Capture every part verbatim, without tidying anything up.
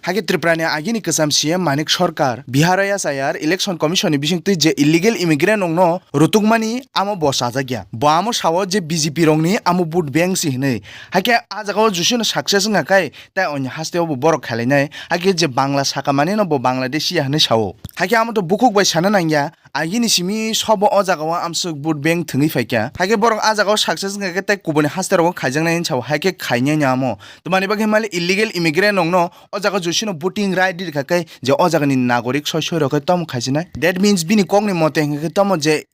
Hakhe Tripura ni agini kwcham C M Manik Sarkar Bihar S I R Election Commission ni bisingtwi je illegal immigrant rokno rutukmani amo bo chajakya. Bo amo sao je B J P rokni amo vote bank si hinwi. Hakhe ah jagao jusino success wngkha khe tai oni hasteo bo borok khailainai. Hakhe je Bangla saka manino bo Bangladeshi ya hinwi sao. Hakhe amo to bukhuk bai sana nangya. Agini simi sobo o jagao amsuk vote bank thwngwi phaikha. Hakhe borok ah jagao success wngkha khe tei kubuni haste rogo khaijaknai hinwi sao, hakhe khainai no amo. Twmani bagwi himale illegal immigrant rokno o jaga jusino voting right rikha khe je o jagani nagorik soi soi rok khe tomo khaisinai. That means bini kokni mote hwnkhe tomo je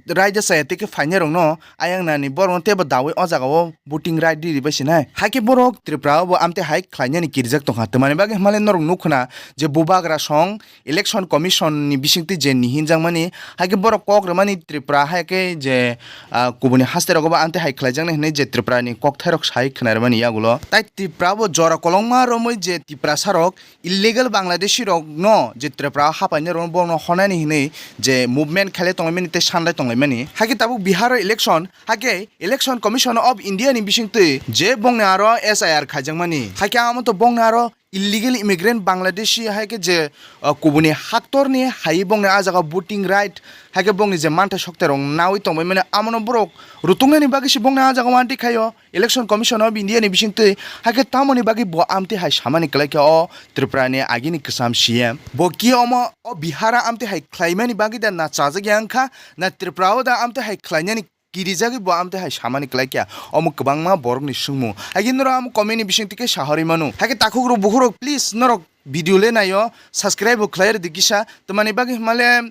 raida chaya tei khe phainai rokno ayang nani borokno teibo dawi o jagao voting right riri bai sinai. Hakhe borok Tripura o bo amtwi hai khlainani kirijak tongkha. Twmani bagwi himale norok nukhuna je bubagra song Election Commission ni bisingtwi je ni hinjakmani, hai khe borok kok rwmani Tripura hai khe je, ah, kubuni haste rogo bo amtwi hai khlaijaknai hinwi je Tripura ni kokthairok sai khwnairwmani yagulo. Tai Tripura bo jora kolokma romwi je Tiprasa rok illegal Bangladeshi rokno je Tripura hapainai rokno borokno honani hinwi je movement khailai tonglaimani tei sanlai tonglaimani. Hai khe tabuk Bihar o election, hai khe Election Commission of India ni bisingtwi je bongni aro S I R khaijakmani. Hai khe amo to bongni aro illegal immigrant Bangladeshi hai khe je, uh, kubuni haktorni hai bongni ah jaga voting right hai khe bongni je manthai soktai rok nawi tongbai mani amono borok rutuknani bagwi se bongni ah jaga wanti khaio Election Commission of India ni bisingtwi. Hai khe tamoni bagwi bo amtwi hai samani kwlai khe o Tripura ni agini kwcham C M bo ki omo o Bihar o amtwi hai khlaimani bagwi da na chajak ya wngkha na Tripura o da amtwi hai khlainani kirijagwi bo amtwi hai samani kwlai kya, omo kwbangma borokni swngmung. Hai khe norok amo comment ni bisingtwi khe sahorwi mano. Hai khe takhukrok bukhukrok please norok video le naio, subscribe bo khlai rwdi kisa. Twmani bagwi himale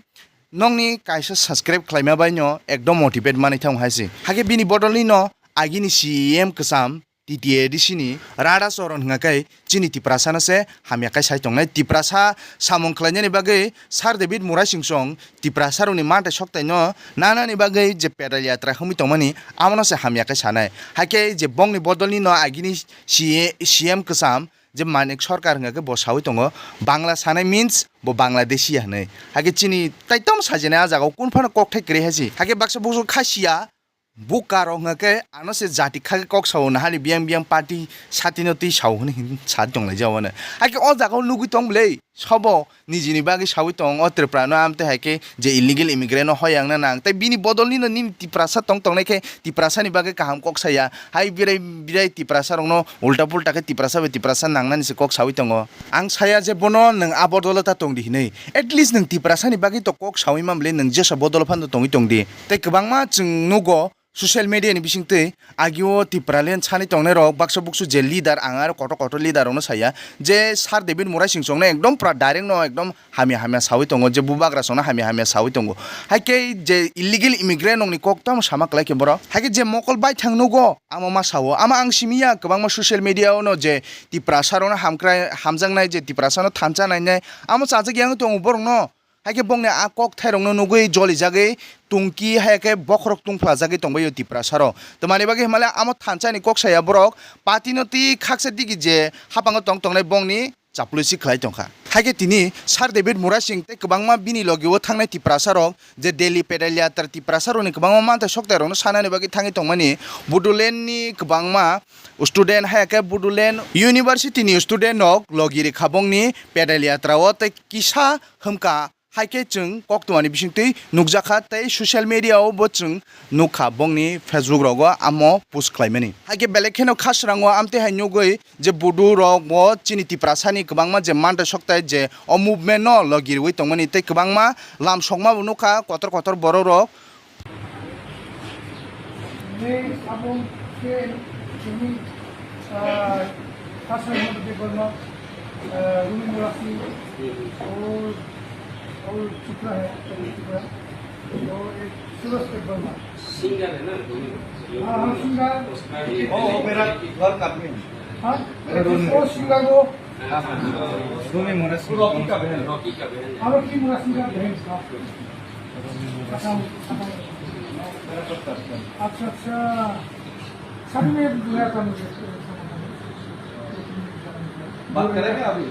nokni kaisa subscribe khlaima bai no ekdom motivate manwi thang hai se. Hai khe bini bodolni no agini C M kwcham T T A D C ni Radha Charan hwnka khe chini Tiprasano se hamya khe sai tongnai. Tiprasa samung khlainani bagwi Sir David Murasing song Tiprasa rokni manthai soktaino nanani bagwi je pedal yatra hwnwi tongmani, amono se hamya khe sanai. Hakhe je bongni bodolni no agini C A, C M kwcham je Manik Sarkar hwnka khe bo sawi tongo, Bangla sanai means bo Bangladeshi ya hwnwi. Hakhe chini taitom sajinai ah jagao kun phano kokthai kwrwi hai se. Hakhe baksa buksu kha siya, buka rok hwnka khe ano se jati kha khe kok sao, nahani biyang biyang party satino twi sao hwnwi hin sa tonglaijak wano. Hakhe o jagao nugwi tong bwlai sobo nijini bagwi sawi tong o Tripura no amtwi hai khe je illegal immigrant no hoyang na nang tei bini bodol nino nini Tiprasa tong tongnai khe Tiprasa ni bagwi kaham kok saya. Hai birai birai Tiprasa rokno ulta pulta khe Tiprasa bai Tiprasa nangnani se kok sawi tongo. Ang saya je bono nwng a bodolo ta tongdi hinwi. At least nwng Tiprasa ni bagwi to kok sawi man bwle nwng jesa bodolo phano tongwi tongdi. Tei kwbangma chwng nugo social media ni bisingtwi agio Tipraland sani tongnai rok baksa buksu je leader, ang aro kotor kotor leader rokno saya je Sir David Murasing chongno ekdom pura direct no ekdom hamya hamya sawi tongo, je bubagra songno hamya hamya sawi tongo. Hai khe je illegal immigrant rokni kok tamo sama kwlai khe borok. Hai khe je mokol baithang nugo, amo ma sao. Amo ang simi ya, kwbangma social media o no je Tiprasa rokno hamkrai, hamjaknai, je Tiprasa no thansa nainai, amo chajak yang tongo borokno. Hai khe bongni a kok thairokno nugwi jolijagwi tungki hai khe bokhorok tungphlajagwi tongbaio Tiprasa rok. Twmani bagwi himale amo thansa ni kok saya borok party no twi khaksa digi je hapango tong tongnai bongni chaplui si khlai tongkha. Hai khe tini Sir David Murasing tei kwbangma bini logi o thangnai Tiprasa rok je Delhi pedal yatra Tiprasa rokni kwbangma manthai soktai rokno sanani bagwi thangwi tongmani Bodoland ni kwbangma student hai khe Bodoland University ni student rok logi rikha bongni pedal yatra o tei kisa hwmka hai khe chwng koktwmani bisingtwi nukjakha tei social media o bo chwng nukha bongni Facebook rogo amo post khlaimani. Hai khe belai kheno khasrango amtwi hai nugwi je Bodo rok bo chini Tiprasa ni kwbangma je manthai soktai je o movement no logi rwi tongmani tei kwbangma lam sokma bo nukha kotor kotor borok rok. Nei sabon ke chini, ah, Hassan Debbarma, ah, Rumi Murasi, aur, aur Chopra hai, Chopra. Aur ek Suraj Debbarma. Singer hai na, Rumi Murasi? Ha, ha, singer. Uska bhi Oh, mera ghar ka bhi hai. Ha? Rumi. Aur singer wo. Ha, ha. Rumi Murasi. Rocky ka behan. Rocky ka behan. Aur ki Murasi ka behan. Asam, Asam. Acha, acha. Sab mein duniya ka mujhe. Baat karenga abhi?